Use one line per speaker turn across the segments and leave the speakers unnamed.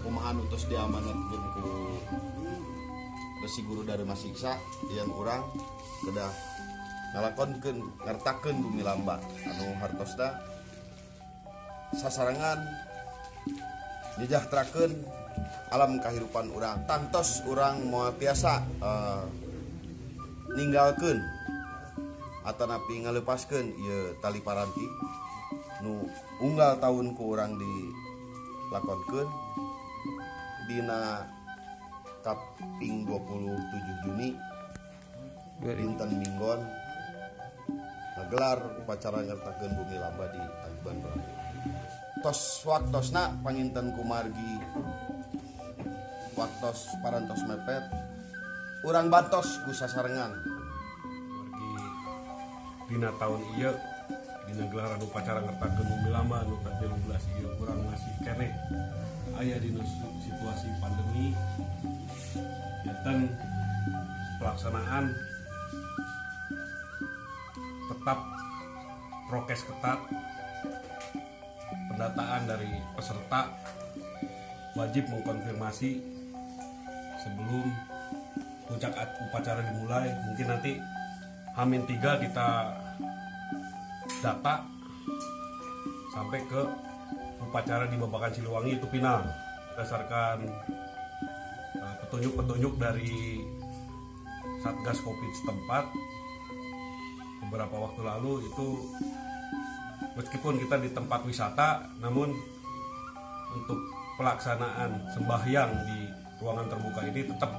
Sakumaha nu tos diamanatkeun ku Resi Guru Dharma Siksa yang urang kedah ngalakonkeun ngertakeun bumi lamba anu hartosna sasarengan nyejahterakeun alam kahirupan urang, tangtos urang moal tiasa ninggalkeun atanapi ngalepaskeun ieu tali paranti nu unggal tahun ku urang dilakonkeun dina kaping 27 Juni dinten Minggon ngagelar upacara ngertakeun bumi lamba di Tangkuban Perahu. Tos waktosna panginten kumargi waktos parantos mepet urang bantos ku sasarengan.
Margi dina tahun ieu dina gelaran upacara ngertakeun bumi lamba anu ka-13 ieu urang masih keneh aya dina situasi pandemi, janten pelaksanaan tetap prokes ketat, pendataan dari peserta wajib mengkonfirmasi sebelum puncak upacara dimulai. Mungkin nanti H-3 kita data sampai ke upacara di Babakan Siliwangi itu final berdasarkan petunjuk-petunjuk dari Satgas Covid setempat beberapa waktu lalu. Itu meskipun kita di tempat wisata, namun untuk pelaksanaan sembahyang di ruangan terbuka ini tetap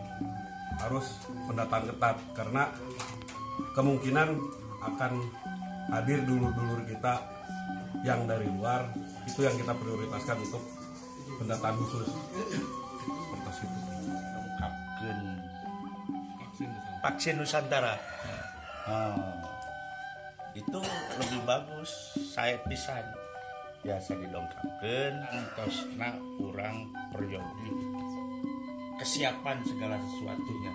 harus pendataan ketat karena kemungkinan akan hadir dulur-dulur kita yang dari luar. Itu yang kita prioritaskan untuk pendataan khusus seperti itu.
Dongkapkeun vaksin Nusantara. Oh, itu lebih bagus, saya pisan biasa didongkapkeun antosna urang periode kesiapan segala sesuatunya.